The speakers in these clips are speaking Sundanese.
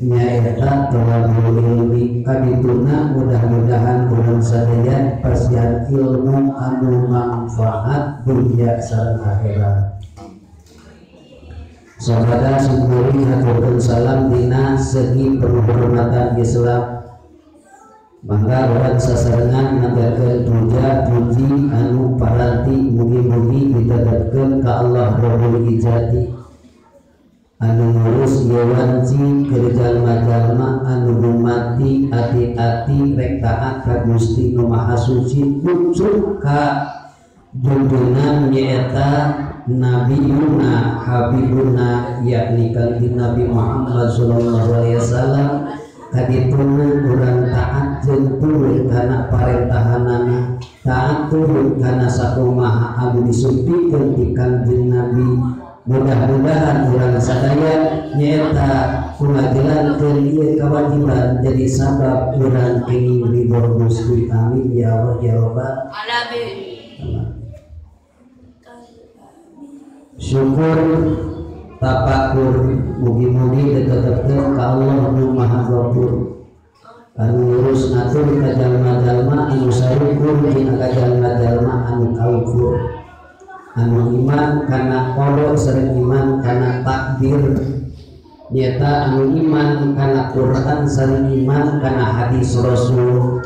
Nyaeta tolabul ilmi kadituna mudah-mudahan urang sadaya pasihan ilmu anu manfaat dunia sareng akhirat. Sabada syukuri haturkeun salam dina segi penghormatan Islam. Mangga urang sasarengan ngajarkeun puja puji anu paranti mugi-mugi ditetepkeun ka Allah Rabbul Izzati. Anu ngurus ieu wanci keur jalma-jalma anu dumati ati-ati rek taat ka Gusti Nu Maha Suci ucuk ka junjungan nyaeta Nabiyuna Habibuna yakni Kanjeng Nabi Muhammad sallallahu alaihi wasallam. Kadituna urang taat jeung turut kana parentahanana, taat turut kana sakumaha anu disumpikeun ti Kanjeng Nabi. Mudah-mudahan urang sadaya nyaeta kumajalankeun ieu kawajiban jadi sabab urang kenging ridho Gusti. Amin ya Allah ya Rabbal alamin. Syukur tapakur mugi-mugi ditetepkeun ka Allah Nu Maha Ghafur anu ngurus ngatur ka jalma-jalma anu sarukur jeung ka jalma-jalma anu kafur, anu iman kana qada sareng iman kana takdir, nyata anu iman kana Quran sareng iman kana hadis Rasul.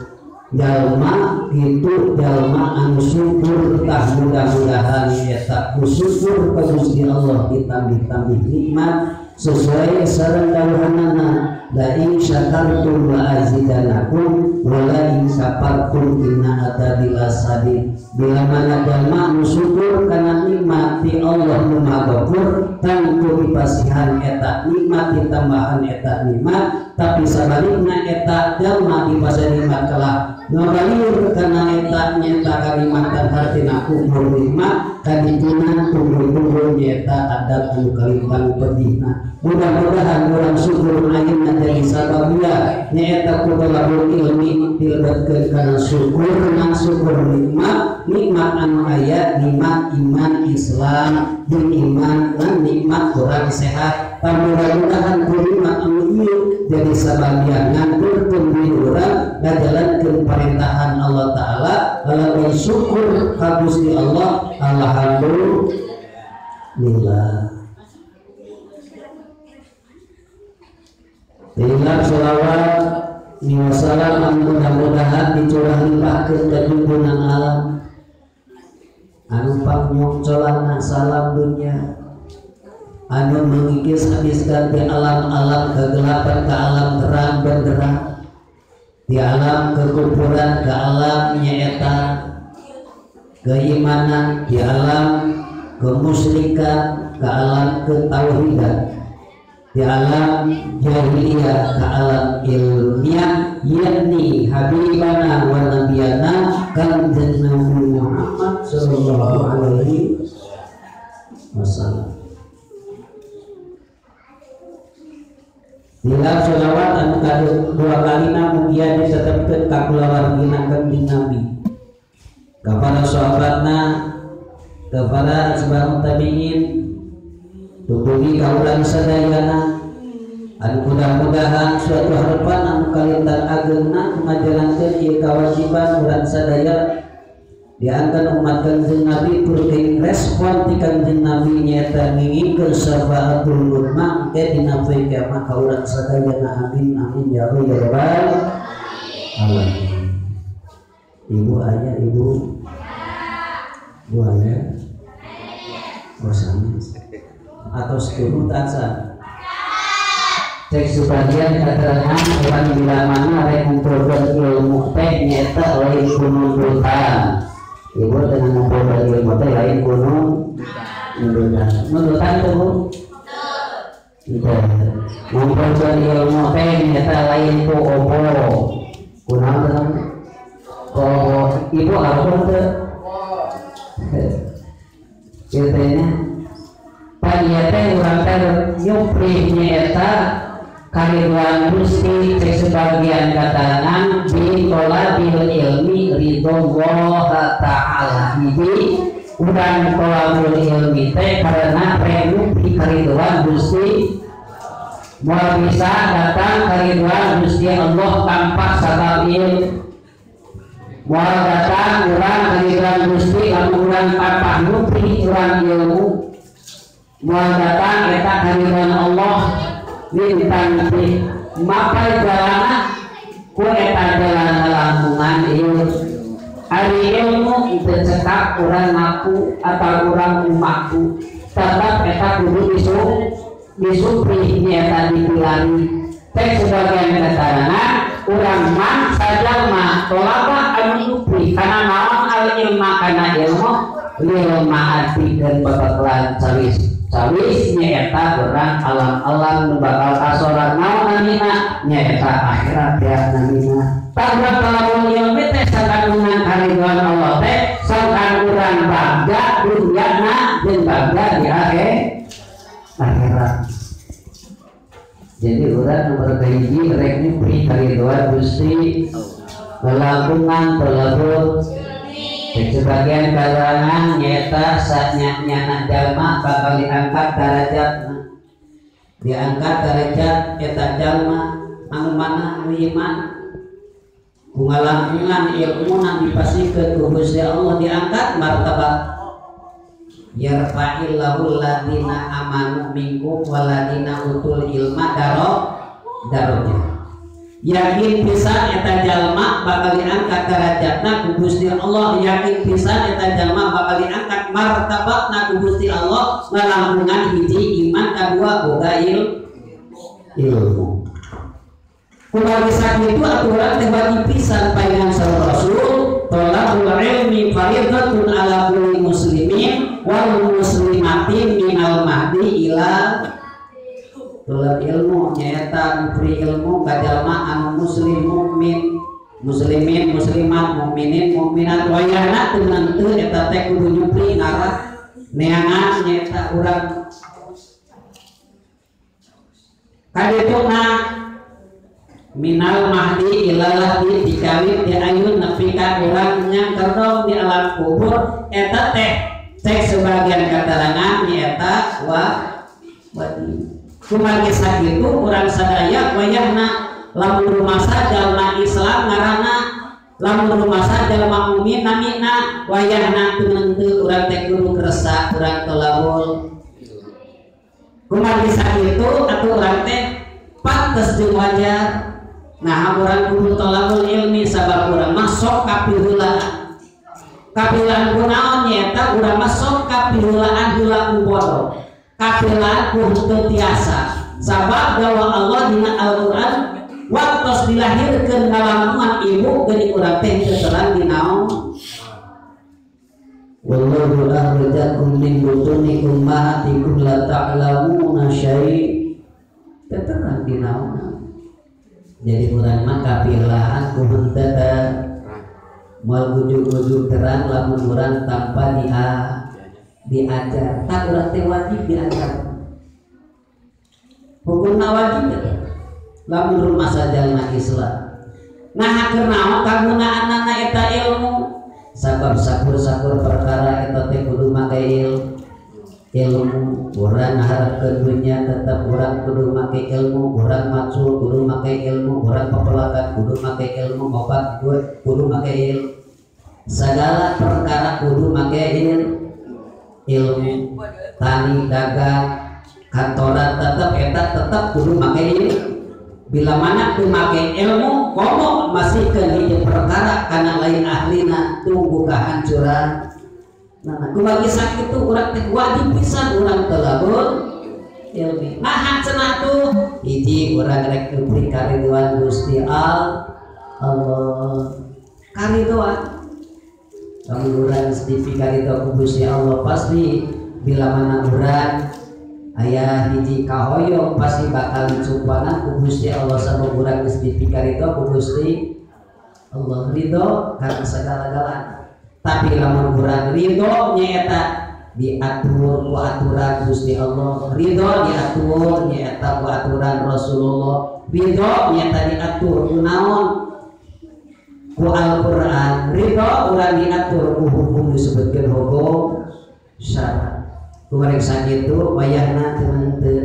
Jalma itu jalma anu syukur tah mudah-mudahan nyata syukur ka Gusti Allah ditambih-tambih nikmat sesuai sareng dawuhanana, la in syakartum la azidanakum wa la in kafartum inna adzabi lasadid. Bila mana jalma anu syukur kana nikmat ti Allah Nu Maha Ghafur, tangtu dipasihan eta nikmat ditambahan eta nikmat, tapi sabalikna eta jalma dipasihan nikmat kalah ngabalir kana eta nyata kalimatan hartina kufur nikmat kadituna tunggu-tunggu nyata adab anu kalintang pedihna. Mudah-mudahan urang syukur ayeuna jadi sababna nyaeta ku tolabul ilmi dilebetkeun kana syukur nang syukur nikmat, nikmat anu aya nikmat iman Islam jeung iman lan nikmat urang sehat. Mudah-mudahan ku nikmat anu ieu jadi sababna nganturkeun diri urang ngajalankeun perintahan Allah Ta'ala lalu syukur ka Gusti Allah. Alhamdulillah. Tilap sholawat miwasalam mudah-mudahan dicurah limpahkeun ka junjungan alam anu pangnyongcolana salam dunia, anu mengikis-habiskan di alam-alam kegelapan ke alam terang benderang, di alam kekufuran ke alam nyaeta keimanan, di alam kemusyrikan ke alam ketauhidan, di alam jahiliyah ke alam ilmiah, yakni habibana wa nabiyana Kanjeng Nabi Muhammad sallallahu alaihi wasallam. Tilap sholawat anu kadua kalina mugia ditetepkeun ka kulawargina Kanjeng Nabi, kepada sahabatna, kepada ashabul tabi'in, tubuhi ka urang sadayana anu mudah-mudahan suatu harapan anu kalintan ageungna ngajalankeun ieu kawajiban urang sadaya diangkat umat Kanjeng Nabi tur respon ti Kanjeng Nabi nyaeta ngingikeun syafaatul uzma engke dina poe kiamat ka urang sadayana. Amin amin ya Allah ya Rabbal alamin. Ibu ayah, ibu ibu ayah, oh sanes atau sepuluh tasan. Cek sebagian keterangan orang bila mana rek ngumpulkeun ilmu teh nyaeta lain kununtutan. Ibu dengan ngumpulkeun ilmu teh lain kununtutan. Nuntutan teh Bu? Teu. Ngumpulkeun ilmu teh nyaeta lain ku obo. Kunaon teh? Ku obo. Ibu apa teh? Ieu teh nya pan ieu teh urang teh nyuprih nyaeta kariduan Gusti. Cek sebagian katangan bi tolabil ilmi ridho Allah Ta'ala. Jadi urang tolabul ilmi teh karena rek nyuprih kariduan Gusti. Moal bisa datang kariduan Gusti Allah tanpa sabab ilmu. Moal datang urang kariduan Gusti lamun urang tanpa nyupri urang ilmu. Moal datang eta kariduan Allah lintang ti mapai jalana ku eta jalan langkungan ilmu. Ari ilmu teu cekap urang ngaku atau urang umaku, tetap eta kudu disupri nyata dipilani. Tek sebagian keterangan urang mah sajalma tolabah anu nyupri kana naon al ilma kana ilmu lil ma'ati dan babaklan cawis cawis nyaeta urang alam-alam nu bakal kasorat naon namina nyaeta akhirat ya namina. Tangga talabul ilmi teh sakandungan kariduan Allah teh sangkan urang bagja dunyana jeung bagja di akhirat. Jadi urang nomor kahiji rek nyupri kariduan Gusti lelangkungan talabul. Sebagian kalangan nyata saatnya nyana jalma bakal diangkat darajatna, diangkat derajat eta jalma anu mana anu iman ku ngalangkungan ilmuna dipasihkeun ku Gusti Allah diangkat martabat. Yarfa'illahu alladziina amanu minkum walladziina utul ilma darajat. Yakin pisan eta jalma bakal diangkat derajatna ku Gusti Allah, yakin pisan eta jalma bakal diangkat martabatna ku Gusti Allah ngalangkungan hiji iman kadua boga ilmu. Kumargi sakitu aturan teh wajib pisan paingan saur Rasul thalabul ilmi fardhatun ala kulli muslimin wal muslimatin minal mahdi ila. Tolak ilmu nyaeta nyupri ilmu ka jalma anu muslim mukmin, muslimin muslimat, mukminin mukminat wayahna teu nenteu eta teh kudu nyupri ngarah neangan nyaeta urang kadituna minal mahdi ila lahdi dikawit di ayun nepi ka urang nyangkerdong di alam kubur eta teh cek sebagian keterangan nyaeta wa wajib. Kumargi sakitu urang sadaya wayahna lamun rumasa jalma Islam ngaranna lamun rumasa jalma mukmin namina wayahna teu nenteu urang teh kudu keresa urang tolabul. Kumargi sakitu atuh urang teh pantes jeung wajar. Nah urang kudu tolabul ilmi sabab urang mah sok kapiheulaan. Kapihulaan ku naon nyaeta urang mah sok kapihulaan heula ku bodoh. Kapilaan ku henteu tiasa sabab dawa Allah dina Al-Qur'an waktos dilahirkeun ngalangkungan ibu geuning urang teh teu terang dinaon. Wallahu akhrajakum min butuni ummahatikum la ta'lamuna syai'. Teu terang dinaon. Jadi urang mah kapilaan ku henteu moal ujug-ujug terang lamun urang tanpa diajar. Tak urang teh wajib diajar. Hukumna wajib teh. Lamun rumasa jalma Islam. Nah keur naon kagunaanana eta ilmu? Sabab sakur-sakur perkara eta teh kudu make ilmu. Urang ngaharepkeun dunya tetep urang kudu make ilmu, urang macul kudu make ilmu, urang pepelakan kudu make ilmu, obat kudu make ilmu. Segala perkara kudu make ilmu. Tani dagang kantoran tetep eta tetep kudu make ilmu. Bila mana teu make ilmu komo masih hiji perkara kana lain ahlina tunggu kehancuran. Nah kumargi sakitu urang teh wajib pisan urang tolabul ilmi. Nah cenah tuh hiji urang rek diberi kariduan Gusti Allah kariduan. Lamun urang dipikarido ku Gusti Allah pasti bila mana urang aya hiji kahoyong pasti bakal dicumpanan ku Gusti Allah sabab urang geus dipikarido ku Gusti Allah ridho karena segala-galana. Tapi lamun urang ridho nyaeta diatur ku aturan Gusti Allah, ridho diatur nyaeta ku aturan Rasulullah, ridho nyaeta diatur ku naon ku Al-Qur'an, ridho urang diatur ku hukum disebutkeun hukum syara. Kumaha sakitu wayahna teu teu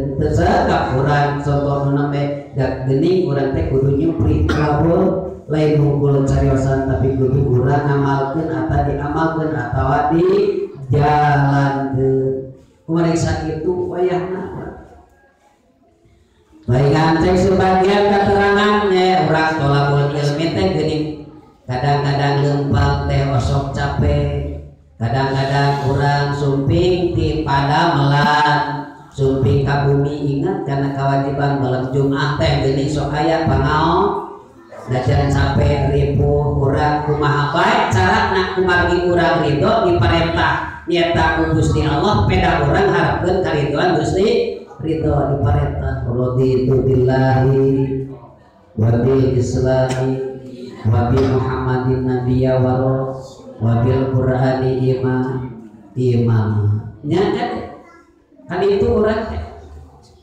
urang contohna teh dak geuning urang teh kudu nyupri kabul lain hungkul cariosan tapi kudu urang ngamalkeun atawa diamalkeun atawa dijalankeun. Kumaha sakitu wayahna. Baik cek sebagian keterangannya urang tolabul ilmi teh geuning kadang-kadang lempang teh osok capek. Kadang-kadang urang sumping ti pada melan sumping ka bumi ingat karena kewajiban malam Jumat teh geuning sok aya pangaon najan sampai ripuh urang kumaha bae carana kumargi urang ridho diparentah nyata ku Gusti Allah peda urang harapkeun karidoan Gusti ridho diparentah raditu billahi wa bil islami wa bi Muhammadin nabiyya wa wabil Qur'ani imam nya kan itu urang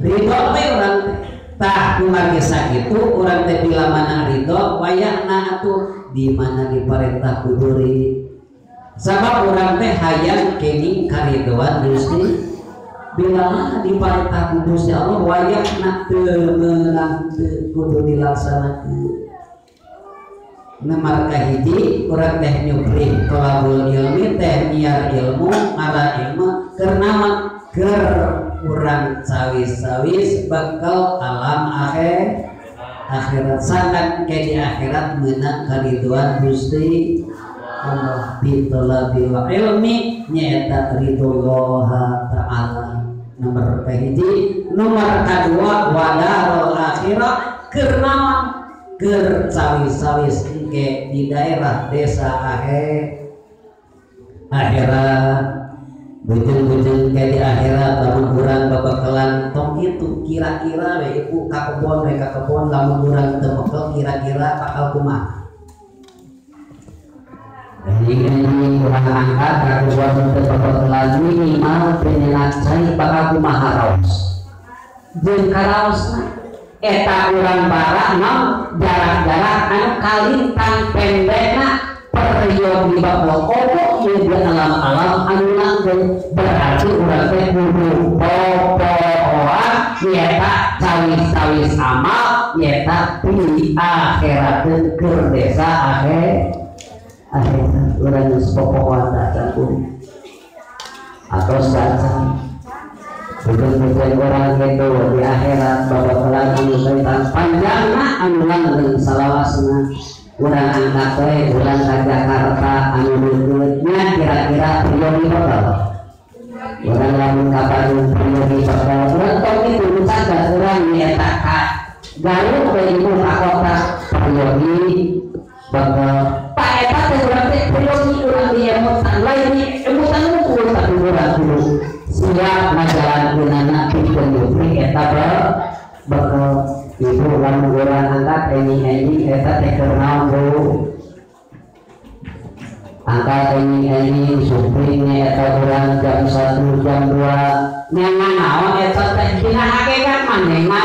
ridho teh urang tah kumargi sakitu urang teh bila mana ridho wayahna atuh di mana diparentah kudu sabab urang teh hayang kenging karidoan Gusti bila mana diparentah ku Gusti Allah wayahna teu meunang teu kudu dilaksanakeun. Nomor kahiji urang teh nyupri tolabul ilmi teh nyiar ilmu ngara ilmu keur naon keur urang sawis-sawis bakal alam akhirat sangkan ke di akhirat meunang kariduan Gusti Allah bi tolabil ilmi nyaeta ridho Allah taala. Nomor kahiji. Nomor kadua wadarul akhirah keur naon keur sawis-sawis engke di daerah desa akhirat bujeng-bujeng ke di akhirat lamun urang babakalan tong itu kira-kira we ibu ka kebon we ka kebon lamun urang teu mekel kira-kira bakal kumaha. Ini urang angkat ka kebon teu babakalan minimal penyelat cai bakal kumaha raos jeung karaosna eta urang barak naon jarak-jarak anu kalintang pendekna peryogi bakal komo ieu di alam-alam anu langgeng berarti urang teh kudu popohoan nyaeta cawis-cawis amal nyaeta di akhirat keur desa akhirat urang geus popohoan tah campur atos baca bujeng-bujeng orang gitu di akhirat babakalan anu lentang panjangna anu langgeng salawasna urang angkat we urang ka Jakarta anu deukeutnya kira-kira priori bakal urang lamun ka Bandung priori bakal urang tong kitu misalkan urang nyaeta ka Garut we ibu ka kota priori bakal pak eta teh urang teh priori urang diemutan lain emutan ngumpul tapi urang kudu siap ngajalankeunana pikeun nyupri eta bakal ibu lamun urang angkat enjing-enjing eta teh keur naon Bu angkat enjing-enjing supri nya eta urang jam 1 jam 2 nya naon eta teh dina hakikat manehna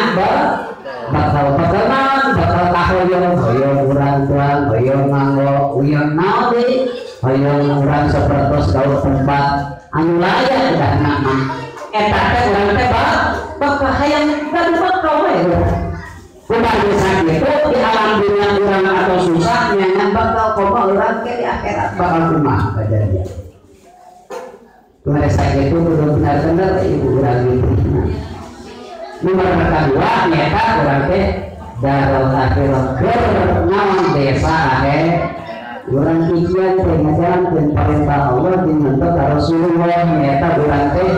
bakal bakal naon bakal kahoyong hoyong urang tuang hoyong nganggo uyang naon deui hoyong urang sapertos gawe tempat anu layak udah nama eta teh urang teh bakal hayang gaduh bakal we udah bisa gitu di alam dunia urang atau susah nyangan bakal komo urang ke di akhirat bakal kumaha kejadian kumaha sakitu kudu bener-bener ibu urang diterima. Nomor kedua nyaeta urang teh darul akhirat keur naon desa akhir urang ijian teh ngajalankeun parentah Allah dinten ka Rasulullah nyaeta urang teh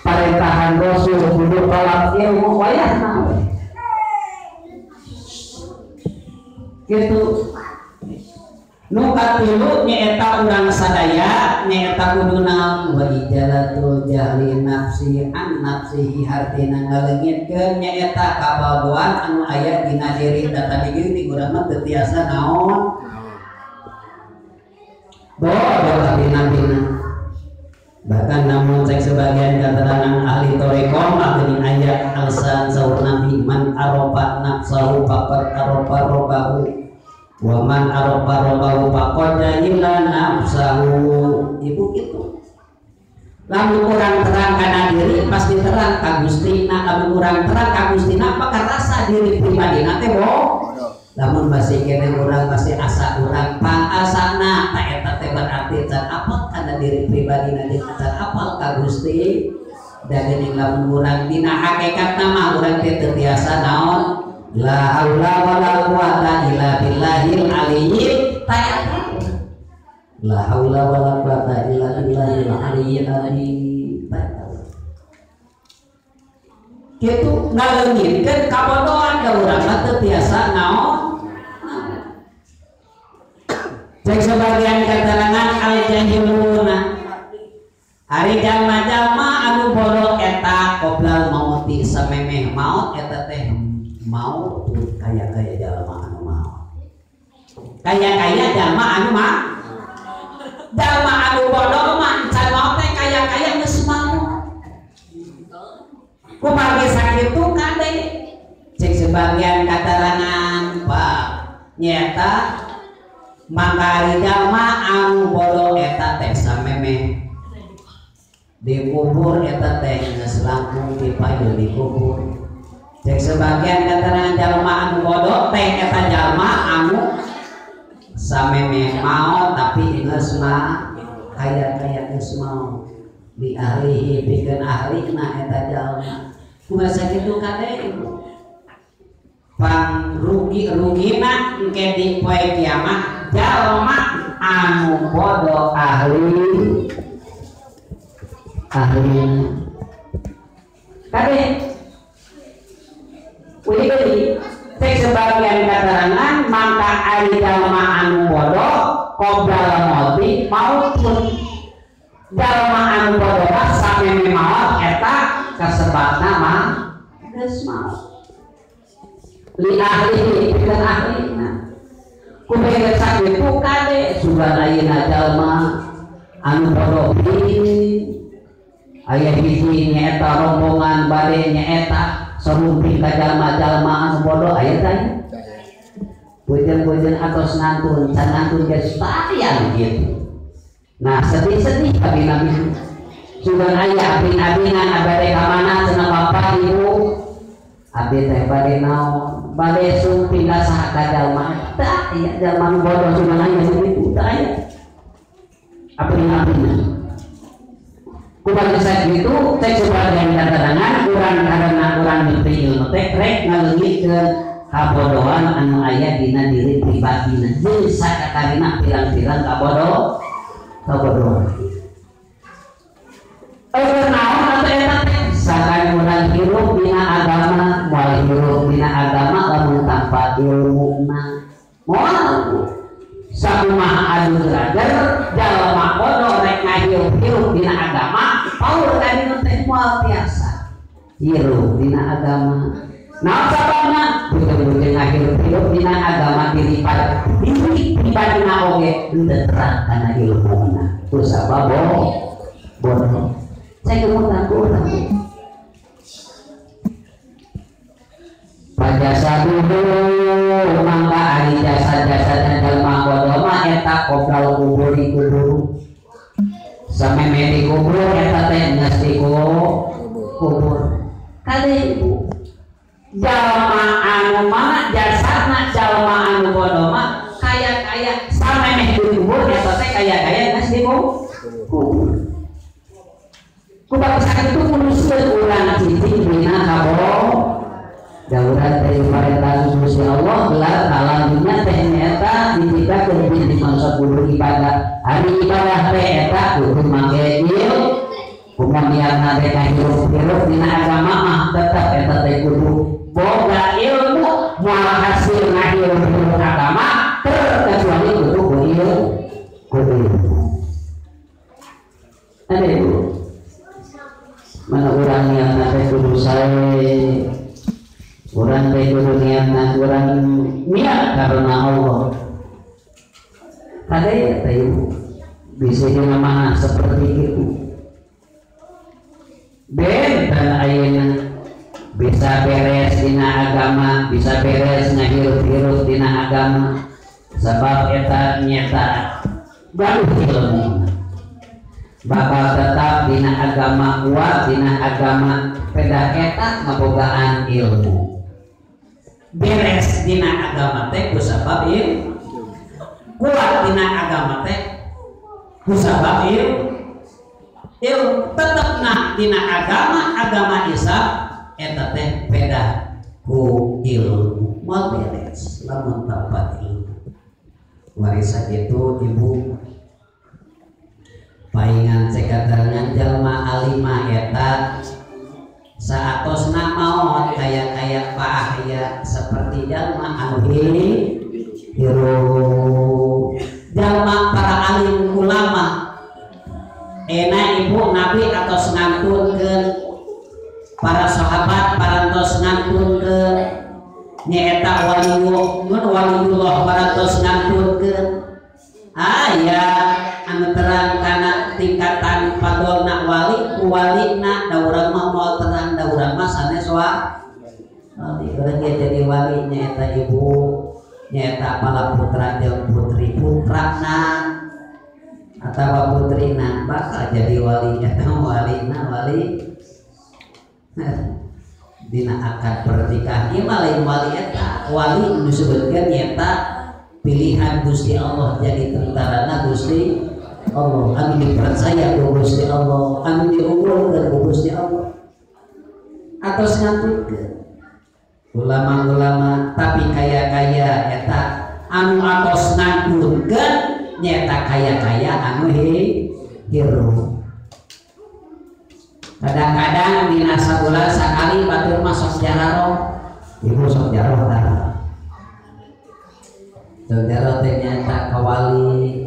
parentahan Rasul kudu tolak ilmu wayahna kitu. Nu katilu nyaeta urang sadaya nyaeta kudu naon wa ijalatul jahli nafsi an nafsihi hartina ngaleungitkeun nyaeta kabagoan anu aya dina diri da tadi ge urang mah teu tiasa naon bodoh dina-dina. Bahkan namun cek sebagian keterangan ahli thoriqoh mah geuning aya alasan saur Nabi man arofa nafsahu faqad arofa robbahu wa man arofa robbahu faqad jahila nafsahu. Ibu gitu Lamun urang terang kana diri pasti terang ka Gustina, lamun urang terang ka Gustina maka rasa diri pribadina teh bodoh. Lamun masih kene urang masih asa urang pangasana ta eta teh berarti can apal kana diri pribadina jeung can apal ka Gusti. Da geuning lamun urang dina hakikatna mah urang teh teu tiasa naon la haula wala quwata illa billahil aliyyil ta eta la haula wala quwata illa billahil aliyyil azim. Kitu ngaleungitkeun kabodohan da urang mah teu tiasa naon. Cek sebagian keterangan al-jahiluna ari jalma-jalma anu bodoh eta qoblal mauti samemeh maut eta teh maut kaya-kaya jalma anu maut. Kaya-kaya jalma anu mah jalma anu bodoh mah can maut teh kaya-kaya geus maut. Kumargi sakitu kade cek sebagian keterangan Pak nyata maka ari jalma anu bodoh eta teh samemeh dikubur eta teh geus langkung dipayun dikubur. Cek sebagian keterangan jalma anu bodoh teh eta jalma anu samemeh maot tapi geus mah kaya-kaya geus maot di ahlihi pikeun ahlina eta jalma. Kumaha sakitu kade pang rugi-rugina engke di poe kiamat jalma anu bodoh ahli ahli kade uji cek sebagian keterangan maka ari jalma anu bodoh qoblal mauti mautun jalma anu bodoh samemeh maot eta kasebabna mah geus maot li ahlihi pikeun ahlina kumaha sakitu kade sugan ayeuna jalma anu bodoh aya hiji nyaeta rombongan bade nyaeta sarumping ka jalma-jalma anu bodoh aya teh beujeun-beujeun atos ngantun can ngantun geus tarian kitu. Nah sedih-sedih abi-nabi sugan aya abi-abinan abade ka mana cenah bapak ibu abi teh bade naon bade sumping ka saha ka jalma teh aya jalma anu bodoh sugan aya kitu teh aya abi-abinan. Kumaha sakitu teh sebagian keterangan urang karena urang ngerti ilmu teh rek ngaleungitkeun kabodohan anu aya dina diri pribadina jeung sakatarina pirang-pirang kabodohan. Eueuh naon atuh eta teh sakan urang hirup dina agama moal hirup dina agama lamun tanpa ilmuna moal sakumaha adu rager jalma bodoh rek ngahirup-hirup dina agama paur ka dinu teh moal tiasa hirup dina agama. Naon sababna beuteung-beuteung ngahirup-hirup dina agama diri pribadina oge henteu terang kana ilmuna ku sabab bodoh. Saya kemutan ku urang pajasaduhu mangga ari jasa-jasana jalma bodoh mah eta qoblal kubur dikubur samemeh dikubur eta teh geus dikubur kade ibu jalma anu mana jasana jalma anu bodoh mah kaya-kaya samemeh dikubur eta teh kaya-kaya geus dikubur. Kumaha sakitu kudu sieun urang cicing dina kabodoh daurat dari perintah Gusti Allah gelar alam dunya teh nyaeta diciptakeun di manusia kudu ibadah. Ari ibadah teh eta kudu make ilmu. Kumaha niatna teh hirup-hirup dina agama mah tetep eta teh kudu boga ilmu moal hasil ngahirup-hirup agama terkecuali kudu ilmu. Kudu ilmu. Ada ibu mana urang niatna teh kudu sae urang teh kudu niatna urang niat karena Allah. Kade teh ibu bisa dina mana seperti itu. Benten ayeuna bisa beres dina agama, bisa beres ngahirup-hirup dina agama sebab eta nyata gaduh ilmu. Bakal tetap dina agama kuat, dina agama pedah eta ngabogaan ilmu. Beres dina agama teh kusabab ilmu, kuat dina agama teh kusabab ilmu, ilmu tetepna dina agama agama Islam eta teh pedah ku ilmu. Moal beres lamun tanpa ilmu. Warisan itu ibu paingan cekatarangan jalma alima eta saatosna maot kaya-kaya Pak Ahya seperti jalma anu hirup jalma para alim ulama enak ibu nabi atos ngantunkeun para sahabat parantos ngantunkeun nyaeta waliullah parantos ngantunkeun aya anu terang kana tingkatan padolna wali walina da urang mah moal terang da urang mah sanes wali urang ge jadi wali nyaeta ibu nyaeta pala putra jeung putri putrana atawa putrina bakal jadi wali eta walina wali dina akad pernikahan ieu mah lain wali eta wali nu disebutkeun nyaeta pilihan Gusti Allah jadi tentarana Gusti Allah anu dipercaya ku Gusti Allah anu diunggulkeun ku Gusti Allah atos ngantunkeun ulama-ulama tapi kaya-kaya eta anu atos ngantunkeun nyaeta kaya-kaya anu hirup. Kadang-kadang dina sabulan sakali batur mah sok jararoh ibu sok jaroh tah sok jaroh teh nyaeta ka wali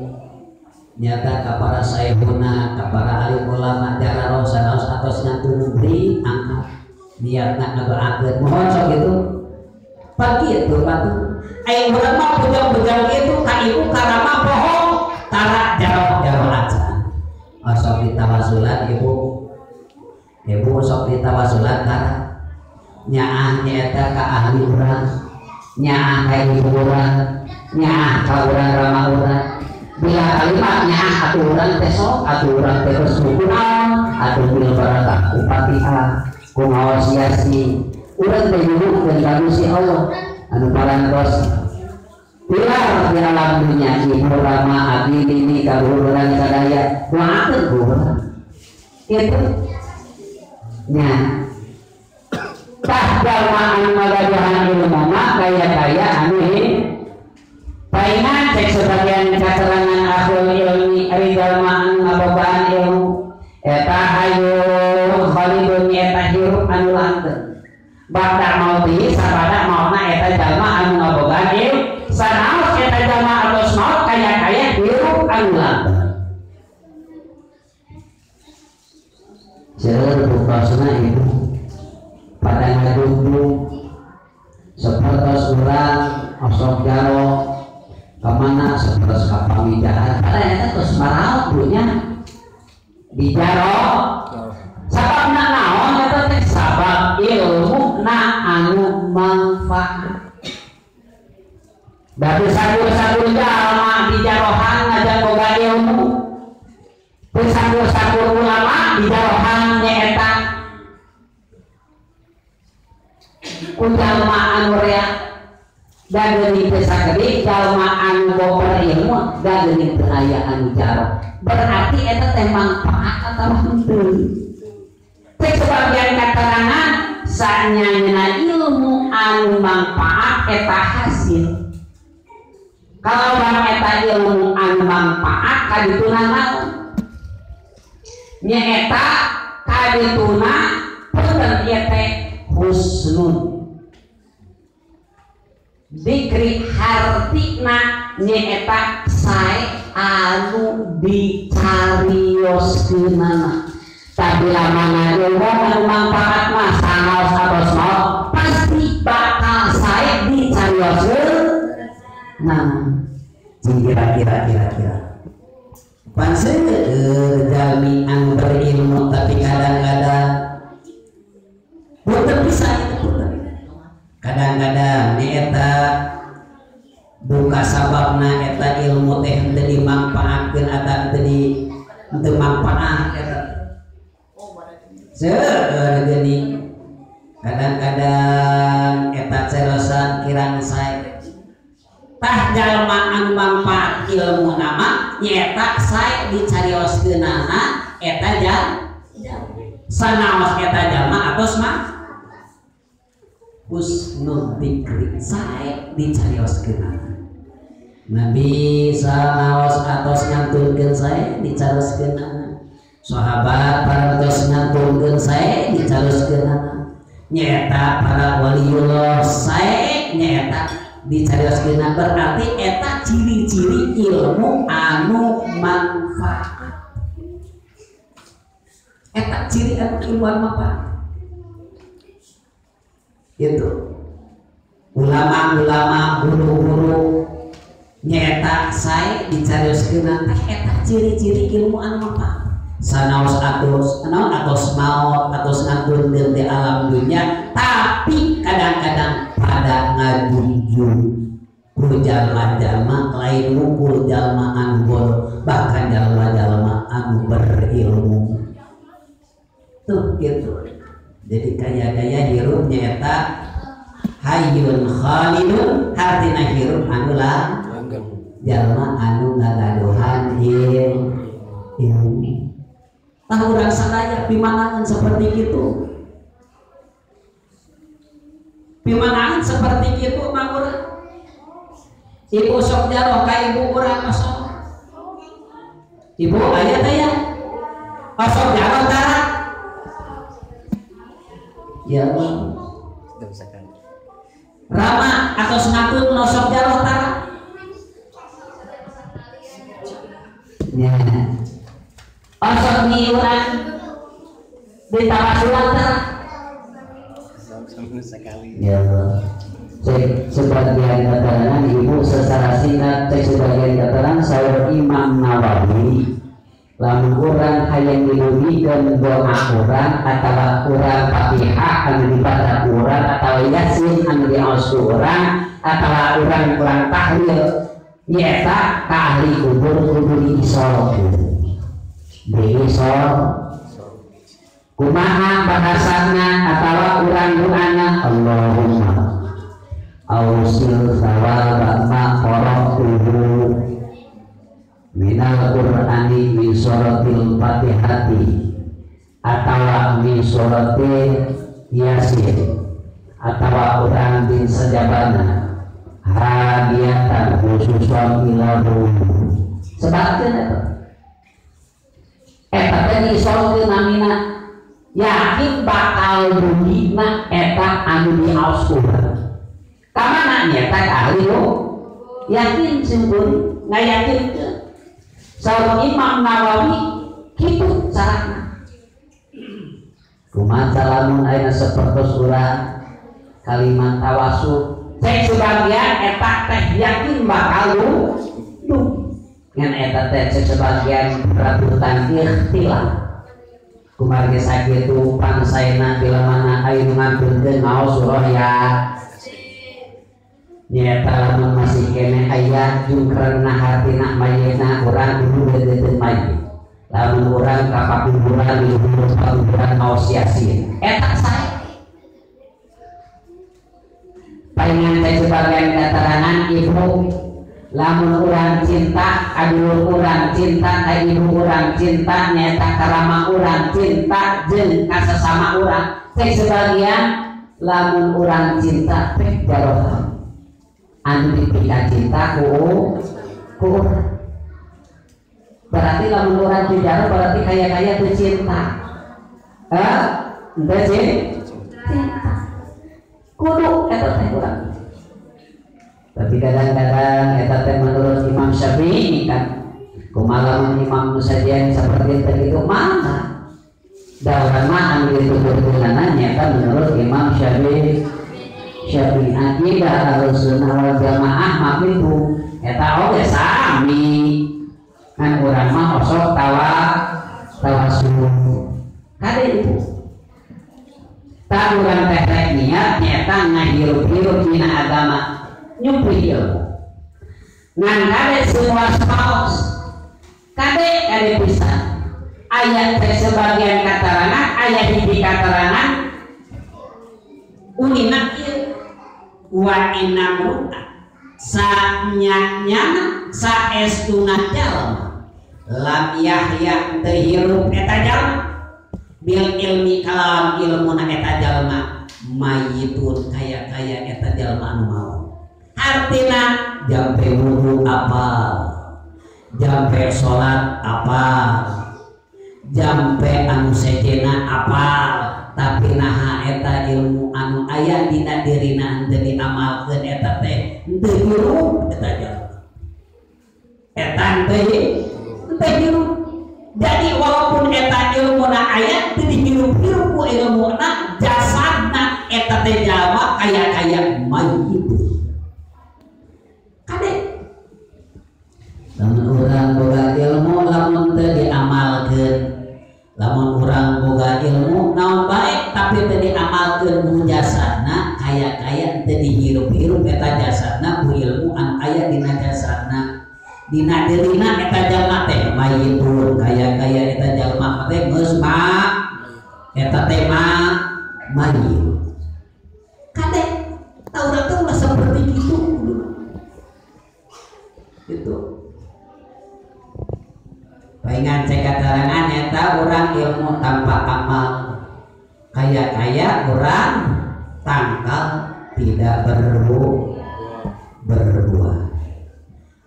nyata ka para saehuna ka para alim ulama jararoh sanaos atos ngantun beri angkat niatna ngadoakeun mohon sok gitu pagi itu patuh aya urang mah bujang-bujang kitu ka ibu ka rama poho tara jaroh-jaroh aja sok ditawasulan ibu ibu sok ditawasulan tara nyaah nyaeta ka ahli urang nyaah ka ibu urang nyaah ka urang rama urang bila kalimat nyaah atuh urang teh sok atuh urang teh geus kunaon atuh bil barakah ku Fatihah ku ngaos Yasin urang teh nyuhunkeun ka Gusti Allah anu parantos pilar di alam dunya ibu rama abdi ini kaluhur urang sadaya doakeun ku urang kitu nya tah jalma anu ngagaduhan ilmu mah kaya-kaya anu paingan cek sebagian katerangan ahlul ilmi ari jalma anu ngabogaan ilmu eta hayu khalidun eta hirup anu langgeng bakda mauti sabada mautna eta jalma anu ngabogaan ilmu sanaos eta jalma atos maut kaya-kaya hirup anu langgeng. Seueur buktosna ibu pada ngadungdung sapertos urang osok jaro kemana seperti kapamijahan pada eta terus maraot dunya di jaro sababna naon eta teh sabab ilmu na anu manfaat da sakur-sakur jalma di jarohan ngajak boga ilmu teu sakur-sakur ulama di jarohan nyaeta ku jalma anu rea dan geuning teu sakedik jalma anu boga ilmu dan geuning teu aya anu jaro berarti eta teh manfaat atawa henteu. Cek sebagian katerangan sanyana ilmu anu manfaat eta hasil kalau urang eta ilmu anu manfaat kadituna naon nyaeta kadituna punten ieu teh husnun dikri hartina nyaeta sae anu dicarioskeunana tabila mana ilmu anu manfaat mah sanaos atos maot pasti bakal sae dicarioskeunana. Kira-kira panseueur jalmi anu berilmu tapi kadang-kadang punten pisan itu kadang-kadang nyaeta duka sababna eta ilmu teh henteu dimangpaatkeun atawa henteu Henteu manfaat eta. Seueur geuning kadang-kadang eta cerosan kirang sae. Tah jalma anu manfaat ilmu nama nyaeta sae dicarioskeunana eta jalma sanaos eta jalma atos mah husnul dzikri sae dicarioskeunana. Nabi sanaos atos ngantunkeun sae dicarioskeunana. Sahabat parantos ngantunkeun sae dicarioskeunana. Nyaeta para waliullah sae nyaeta dicarioskeunana, berarti eta ciri-ciri ilmu anu manfaat. Eta ciri anu ilmu anu manfaat. Gitu. Ulama-ulama, guru-guru nyaeta sae dicarioskeunana teh eta ciri-ciri ilmu anu manfaat. Sanaos atos naon atos maot atos ngantunkeun di alam dunia, tapi kadang-kadang pada ngajunjung ku jalma-jalma lain ngumpul jalma anu bodoh, bahkan jalma-jalma anu berilmu. Tuh gitu. Jadi kaya-kaya hirup nyaeta hayyun khalidun, hartina hirup anu lah jalma anu ngagaduhan ilmu. Tah urang sadaya pimanangan seperti itu. Pimanangan seperti itu mah urang. Ibu sok jaroh ka ibu urang osok. Ibu aya teh ya? Osok jaroh tara. Ya Allah. Rama atau senatun osok jaroh tara. Ya. Osok nyiuran ditawasulan tara. Sekali. Ya Allah. Cek sebagian keterangan ibu secara singkat, cek sebagian keterangan saur Imam Nawawi, lamun urang hayang dilugikeun doa urang atawa urang Fatihah anu dibaca urang atawa Yasin anu diaos ku urang atawa urang kurang tahlil nyaeta ka ahli kubur kudu diisolokeun. Diisol kumaha bahasana atawa urang doana Allahumma ausil thawaba ma qara'tuhu minal qur'ani min suratil fatihati atawa min suratil yasin atawa urang din sajabana hadiatan khususan ilahu sebabkeun eta eta teh diisolkeun namina yakin bakal dugina eta anu diaos urang. Kamana nyata ahli lo yakin sungguh ngayakinkeun. Saur Imam Nawawi kitu carana. Kumaha lamun ayeuna sapertos urang kalimat tawasul cek sebagian eta teh yakin bakal duh ngan eta teh cek sebagian ratutan ikhtilaf. Kumargi sakitu pangsaena bila mana ayeuna ngantunkeun maos surah ya nyaeta lamun masih keneh aya jungkrengna hartina mayitna urang kudu deudeuteun mayit. Lamun urang ka pakuburan di luhur pakuburan maos Yasin eta sae. Palingan teh sebagian keterangan ibu lamun urang cinta adulur urang cinta ka ibu urang cinta nyaeta karama urang cinta jeung ka sesama urang. Teh sebagian lamun urang cinta teh jaroh anu dipika cinta ku berarti lamun urang dijaroh berarti kaya-kaya teu cinta. Henteu cinta kudu eta teh urang. Tapi kadang-kadang eta teh menurut Imam Syafi'i kan kumaha lamun imam sajian seperti teh itu mah da urang mah anu dituturkeunana nyaeta menurut Imam Syafi'i. Syafi'i akidah Ahlussunnah wal Jamaah mah kitu eta oge sami kan urang mah osok tawasul kade ibu tak urang teh rek niat nyaeta ngahirup-hirup dina agama nyumpui ilmu ngan kade semua saos kade kade pisan Aya teh sebagian katerangan, aya hiji katerangan unina ieu wa inna sanyanya saestuna jalma lam yahya teu hirup eta jalma bil ilmi kalawan ilmuna eta jalma mayitun kaya-kaya eta jalma anu maot. Artina jampe wudu apal, jampe salat apal, jampe anu sejena apal, tapi naha eta ilmu anu aya dina dirina henteu diamalkeun eta teh henteu hirup eta jalma. Eta henteu hirup. Jadi walaupun eta ilmuna aya teu dihirup-hirup ku ilmuna, jasadna eta teh jalma kaya-kaya mayit. Kade lamun urang boga ilmu lamun teu diamalkeun, lamun urang boga ilmu naon bae tapi teu diamalkeun ku jasadna, kaya-kaya teu dihirup-hirup eta jasadna ku ilmu anu aya dina jasadna. Dina dirina eta jalma teh mayitun, kaya-kaya eta jalma teh geus ma eta teh ma mayit. Kade taurat teh ulah seperti kitu. Itu palingan cek katerangan eta urang ilmu tanpa amal kaya-kaya urang tangkal tidak berbuah.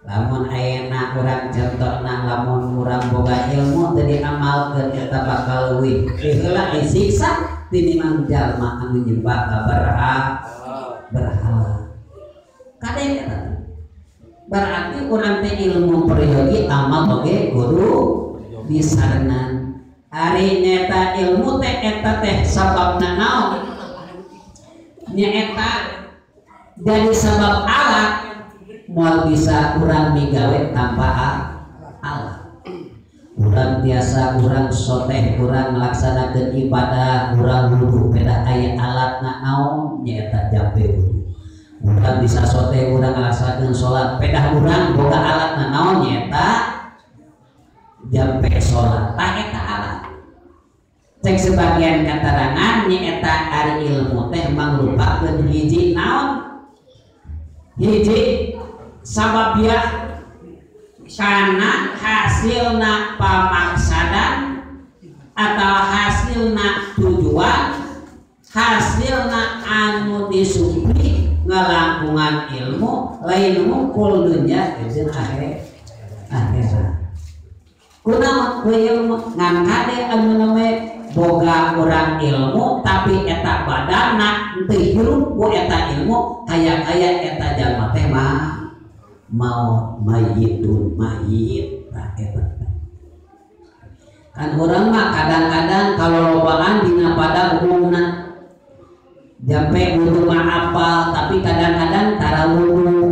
Lamun ayeuna urang contohna lamun urang boga ilmu teu diamalkeun eta bakal leuwih heula disiksa tinimbang jalma anu nyembah ka berhala. Kade eta berarti urang teh ilmu peryogi amal oge kudu disarenan. Ari nyeta ilmu teh eta teh sababna naon? Nyaeta jadi sabab alat moal bisa urang migawe tanpa alat. Urang tiasa urang soteh urang ngalaksanakeun ibadah urang wudu pedah aya alatna naon nyaeta jampe wudu. Urang bisa sote urang ngalaksanakeun salat pedah urang boga alatna naon nyaeta jampe salat. Tah eta alat. Cek sebagian katerangan nyaeta ari ilmu teh mangrupakeun hiji naon? Hiji sababiah kana hasilna pamaksadan atau hasilna tujuan, hasilna anu disupli ngalangkungan ilmu lain mungkul dunya jeung akhirat. Kunaon ku ilmu ngan kade anu name boga urang ilmu tapi eta badanna teu hirup ku eta ilmu kaya-kaya eta jalma teh mah mau mayitun mayit tah eta. Kan urang mah kadang-kadang kalau lobaan dina pada umumna jampe wudu mah apal tapi kadang-kadang tara wudu.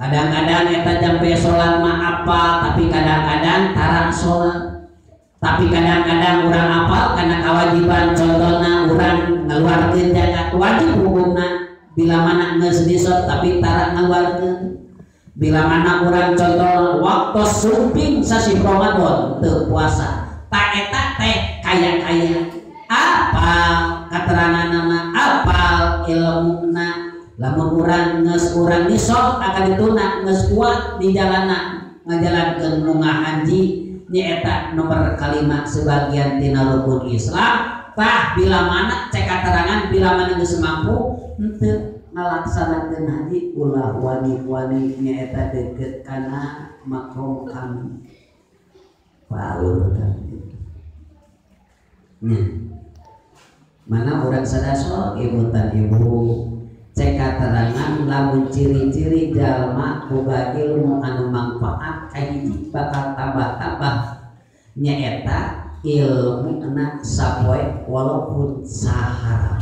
Kadang-kadang eta jampe salat mah apal tapi kadang-kadang tara salat. Tapi kadang-kadang urang apal karena kewajiban, contohna urang ngeluarkeun zakat wajib hukumna bila mana geus nisab tapi tara ngaluarkeun. Bila mana urang contoh waktu sumping sasih Ramadan teu puasa, ta eta teh kaya-kaya apal kateranganna, apal ilmuna. Lamun urang geus urang nisab akan dituna geus kuat di jalanna ngajalankeun munggah haji nyaeta nomor kalima sebagian tina rukun Islam. Tah bila mana cek katerangan bila mana geus mampu henteu ngalaksanakeun haji ulah wani-wani nyaeta deukeut kana makom kami palur kami. Nya mana urang sadaso ibu tan ibu cek katerangan lamun ciri-ciri jalma boga ilmu anu manfaat kahiji bakal tambah-tambah nyaeta ilmu na sapoe walaupun sahara.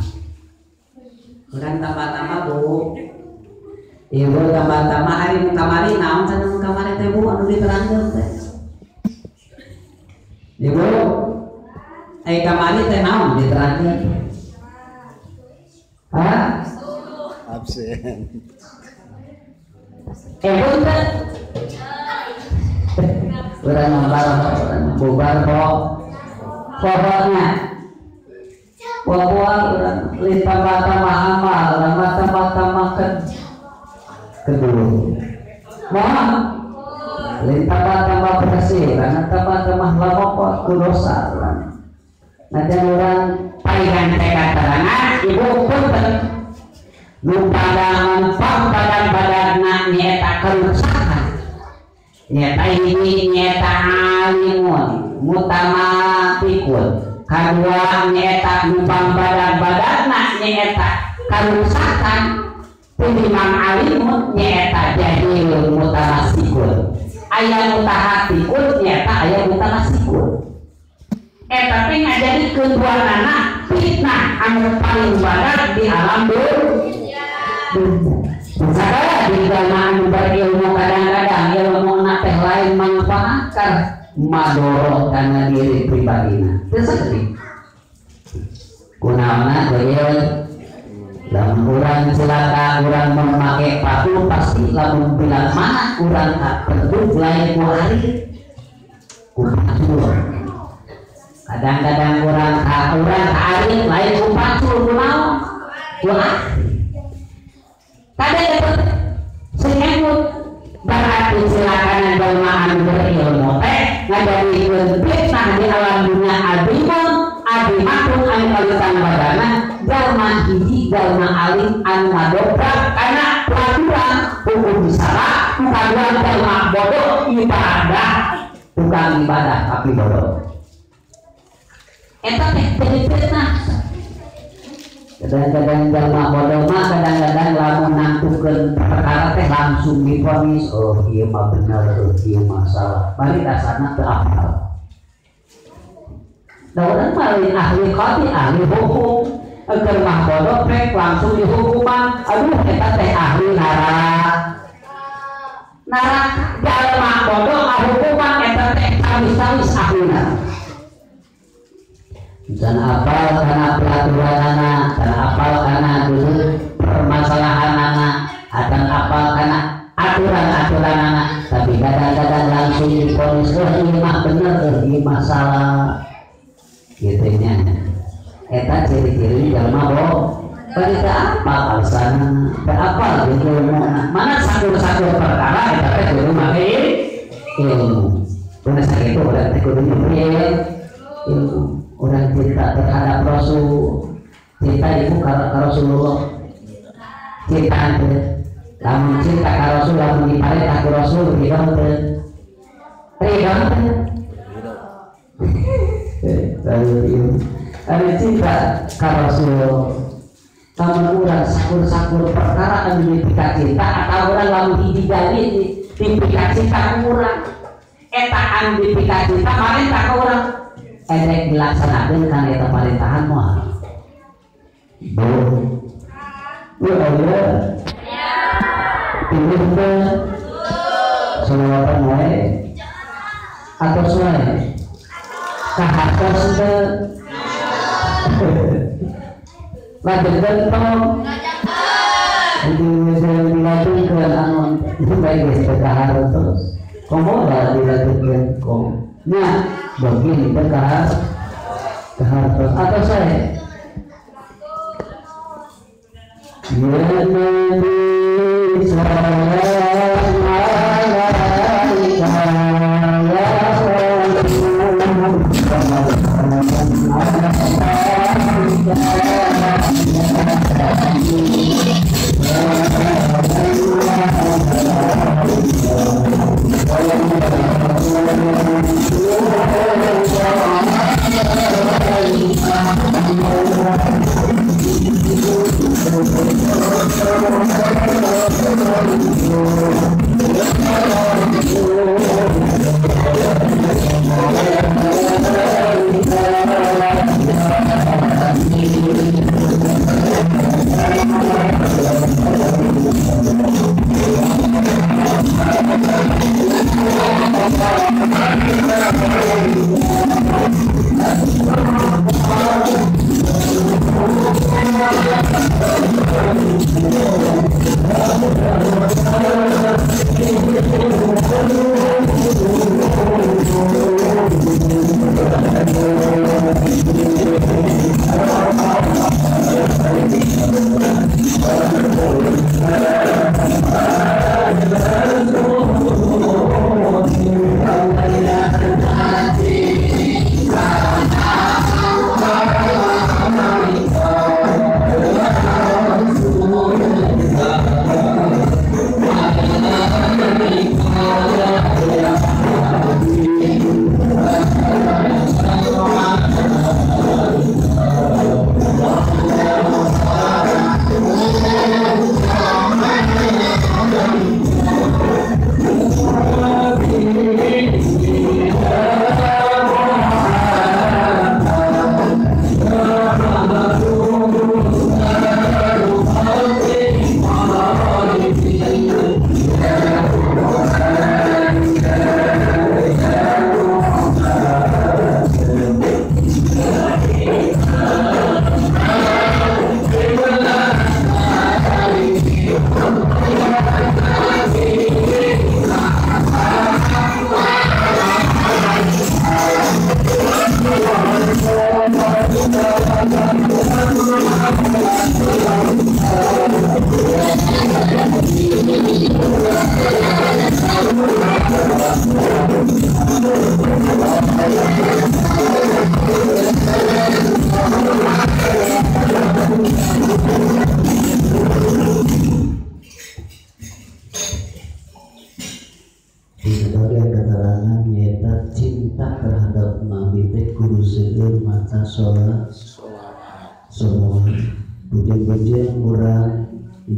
Urang tambah-tambah bu, ibu tambah-tambah hari nu kamari naon cenah nu kamari teh bu anu diterangkeun teh. Ibu, ai kamari teh naon diterangkeun? Hah? Absen. Ibu teh. Urang bubar kok pokoknya buah-buah urang lain tambah-tambah amal, urang tambah-tambah kedua. Mohon lain tambah-tambah bersih, urang tambah-tambah lamokot ku dosa urang. Nanti urang palingan teh katerangan ibu punten nu padangan badan-badanna nyaeta kerusakan. Nyaeta hiji nyaeta alimun mutamatikun. Kadua nyaeta nu badan-badanna nyaeta karusakan. Tinimbang alimun nyaeta jahilun mutamasikun. Aya mutahatikun nyaeta aya mutamasikun. Eta teh ngajadikeun duanana fitnah anu paling badag di alam dunia. Sakala di jalma anu berilmu kadang-kadang ilmuna teh lain manfaatkan madorot kana diri pribadina. Teu saeutik. Kunaonna ieu lamun urang cilaka urang memake patu pasti lamun bilang mana urang terduk lain ku ari ku pacul. Kadang-kadang urang ka ari lain ku pacul kunaon ku ari. Kadang sing emut berarti cilakana jalma anu berilmu teh ngajadikeun fitnah di alam dunia azimun azimatun anu kawitan badana jalma hiji jalma alim anu ngadobrak kana peraturan hukum syara kadua jalma bodoh ibadah tukang ibadah tapi bodoh eta teh jadi fitnah. Kadang-kadang jalma bodoh mah kadang-kadang lamun nangtukeun perkara teh langsung divonis, oh ieu mah bener, oh ieu mah salah. Bari dasarna teu apal. Da urang mah lain ahli qadi, ahli hukum. Keur mah bodoh prek langsung dihukuman, aduh eta teh ahli neraka. Neraka jalma bodoh ngahukuman eta teh sawis-sawis ahli neraka. Dan apal karena peraturan anak, dan apal karena dulu permasalahan anak, dan apal karena aturan-aturan anak. Tapi kadang-kadang langsung diponis, oh ini mah bener, ini masalah, gitu nya. Eta ciri-ciri jalma bodoh. Bagi apa alasan, apa gitu. Mana sakur-sakur perkara, eta teh kudu make ilmu. Bener sakitu urang teh kudu ilmu. Orang cinta terhadap Rasul, cinta ibu ke Rasulullah, cinta teh, lamun cinta ke Rasul, lamun diparentah ku Rasul, ridho teh, ridho teh, ada cinta ke Rasul, lamun urang sakur-sakur perkara anu dipika cinta atau urang lamun hiji jadi dipika cinta ku urang, eta anu dipika cinta parentah ka urang. Erek dilaksanakan karena eta parentahan moal. Bu. Ya Allah. Pilih teh. Selawatan wae. Atos wae. Kahartos teh. Lajengkeun tong. Dilajengkeun anu bae geus teu kahartos. Komo da dilajengkeun kom. Nah, bagi kita kehartos atau saya ya Nabi sallallahu alaihi wasallam.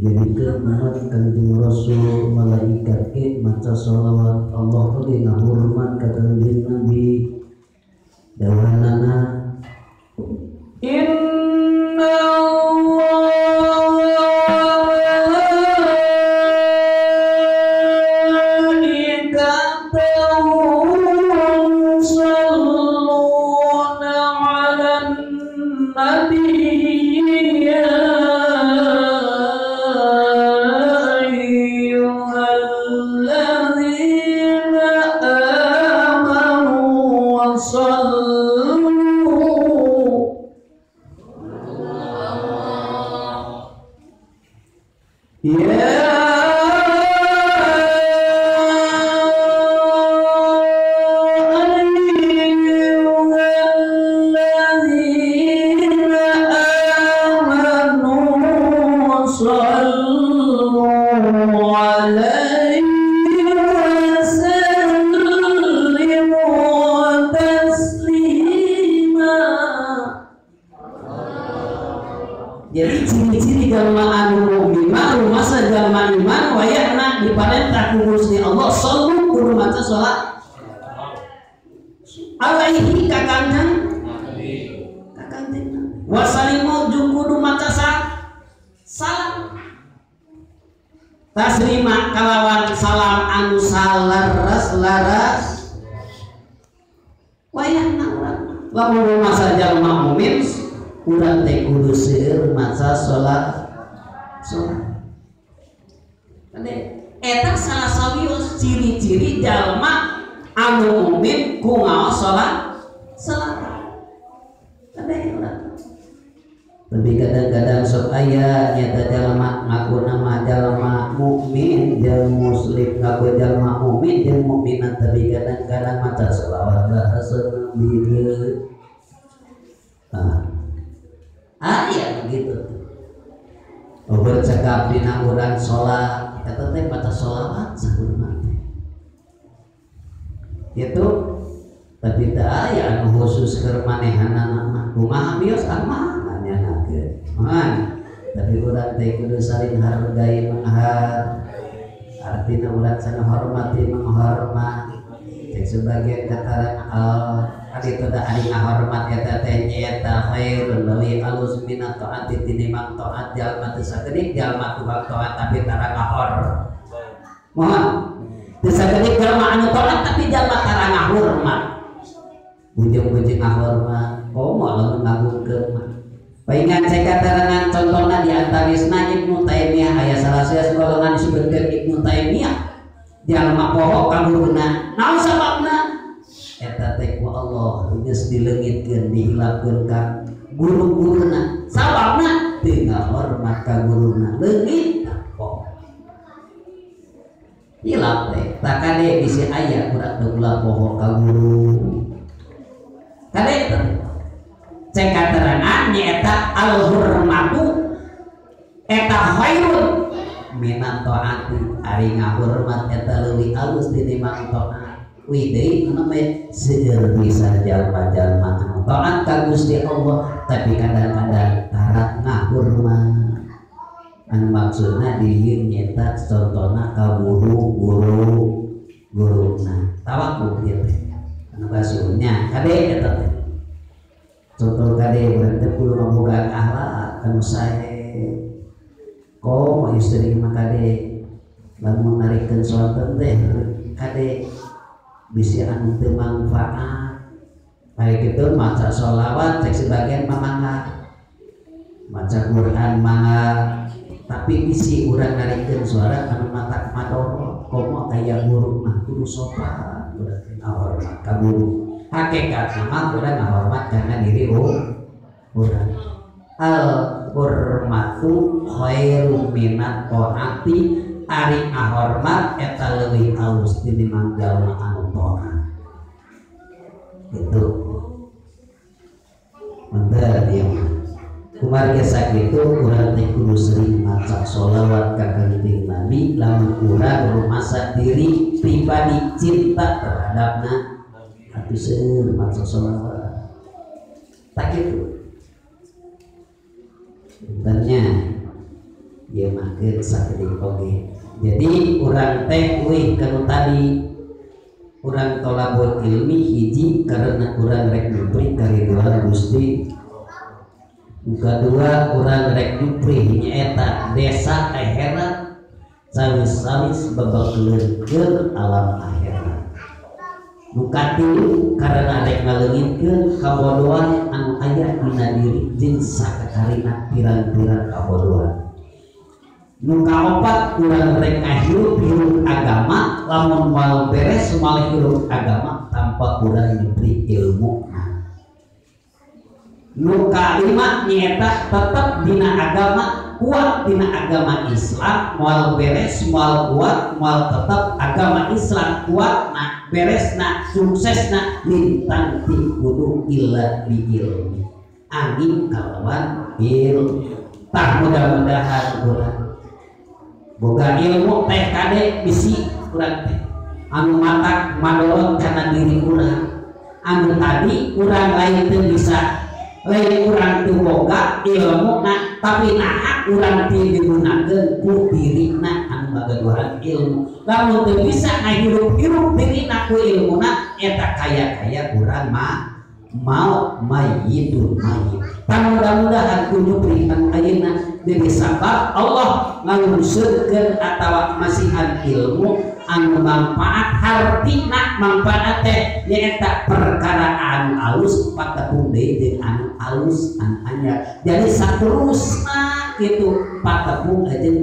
Dijadikeun umat Kanjeng Rasul malaikat ge maca sholawat Allah oge ngahormat ka Kanjeng Nabi dawanana inna Jadi ciri-ciri jalma anu mukmin mah rumasa jalma iman wayahna diparentah ku Gusti Allah sallu kudu maca salat alaihi ka kanjeng ka kanjeng wasalimu jeung kudu maca salam taslima kalawan salam anu salaras-laras wayahna urang lamun rumasa jalma mukmin urang teh kudu seueur maca salat salat. Eta salah sawios ciri-ciri jalma anu mukmin ku ngaos salat salat. Tapi kadang-kadang sok aya nyata jalma ngaku nama jalma mukmin jeung muslim ngaku jalma mukmin jeung mukminat tapi kadang-kadang maca selawat bahasa nabi. Ah iya begitu. Obat cekap dina urang sholat, eta teh maca sholawat sakurma teh. Gitu. Tapi teu aya anu khusus keur manehanana mah. Kumaha bios amanah nyanakeun. Man, tapi urang teh kudu saling hargai menghar. Artina urang saling hormati menghormat. Cek sebagian kataran al ari teu da ari ngahormat eta teh nyaeta khairun leuwih alus minat taati tinimbang taat jalma teu sakedik jalma tukang taat tapi tara ngahor. Mohon teu sakedik jalma anu taat tapi jalma tara ngahormat. Bujeng-bujeng ngahormat komo lamun ngagungkeun mah. Paingan cek katarangan contohna di antawisna Ibnu Taimiyah aya salah salah golongan disebutkeun Ibnu Taimiyah jalma poho ka guruna. Naon sababna? Eta teh ku Allah geus dileungitkeun dihilapkeun ka guru-guruna. Sababna teu ngahormat ka guruna. Leungit poho. Hilap teh. Tak kade bisi aya urang teu ulah poho ka guru. Kade eta teh. Cek katerangan nyaeta al-hurmatu eta khairun minat taati ari ngahormat eta leuwih alus tinimbang taat. Wih deui anu mah seueur pisan jalma-jalma anu taat ka Gusti Allah tapi kadang-kadang tarat ngahormat. Anu maksudna di dieu nyaeta contona ka guru-guru guruna. Tawakkul ieu teh. Anu basuhnya kade eta teh. Contoh kade urang teh kudu ngabogaan akhlak anu sae. Komo istri mah kade lamun narikeun sonten teh kade bisi anu teu mangfaat. Baik itu maca sholawat cek sebagian mangga, maca Quran mangga, tapi bisi urang narikeun suara anu matak madorot. Komo aya guru mah kudu sopan, urang teh ngahormat ka guru. Hakikatna mah urang ngahormat kana diri urang. Al hurmatu khairum minat taati ari ngahormat eta leuwih alus tinimbang jalma anu taat. Gitu. Mantap ieu mah. Kumargi sakitu urang teh kudu sering maca sholawat ka Kanjeng Nabi lamun urang rumasa diri pribadi cinta terhadapna atuh seueur maca sholawat. Tak kitu. Sebenarnya Ieu mah keun sakedik oge. Jadi urang teh euy kanu tadi urang tolabul ilmi hiji karena urang rek nyupri kariduan Gusti. Kedua urang rek nyupri nyaeta desa akhirat sawis-sawis babakleun alam akhirat. Nu katilu karena rek ngaleungitkeun kabodohan anu aya dina diri jeung sakakarina pirang-pirang kabodohan. Nu kaopat urang rek ngahirup-hirup agama lamun moal beres moal hirup agama tanpa urang nyupri ilmu. Nu kalima nyaeta tetep dina agama kuat dina agama Islam moal beres moal kuat moal tetep agama Islam kuat na beres na sukses na lintang ti kudu illa bi ilmi angin kalawan ilmu. Tah mudah-mudahan urang boga ilmu teh kade bisi urang teh anu matak madorot kana diri urang anu tadi urang lain teu bisa lain urang teu boga ilmu na tapi naha urang teu digunakeun ku dirina anu ngagaduhan ilmu lamun teu bisa ngahirup-hirup dirina ku ilmuna eta kaya-kaya urang mah mau mayitun mayit. Tah mudah-mudahan ku nyupri anu ayeuna jadi sabab Allah ngalungseurkeun atawa masihan ilmu anu manfaat hartina manfaat teh nyaeta perkara anu alus patepung deui jeung anu alus anu anyar. Jadi saterusna kitu patepung jeung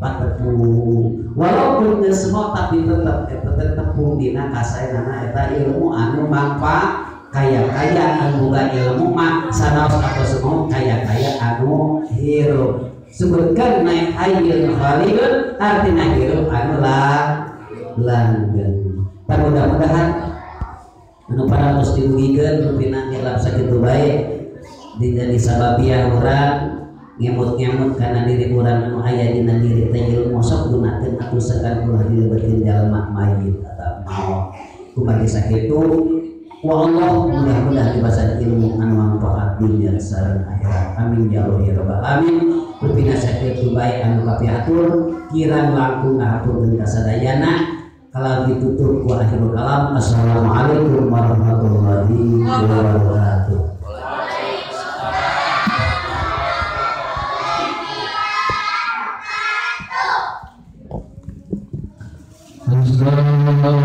patepung walaupun geus semua tapi tetep eta teh tepung dina kasaenana eta ilmu anu manfaat kaya-kaya anu boga ilmu mah sanaos atau semua kaya-kaya anu hirup sebutkan naik hayyun khalidun artina hirup anu langgeng. Tah mudah-mudahan anu parantos dirugikeun rupina ngelap sakitu bae dijadi sababiah urang ngemut-ngemut kana diri urang anu aya dina diri teh ilmu sok gunakeun atuh sakan ulah dilebetkeun jalma mayit atawa maot. Kumargi sakitu wa Allah mudah-mudahan dibasan ilmu anu manfaat dunya sareng akhirat. Amin ya Allah ya rabbal alamin. Rupina sakitu bae anu kapihatur kirang langkung ngahaturkeun ka sadayana. Kalau ditutup ku akhirul kalam. Assalamualaikum warahmatullahi wabarakatuh. Astaghfirullah.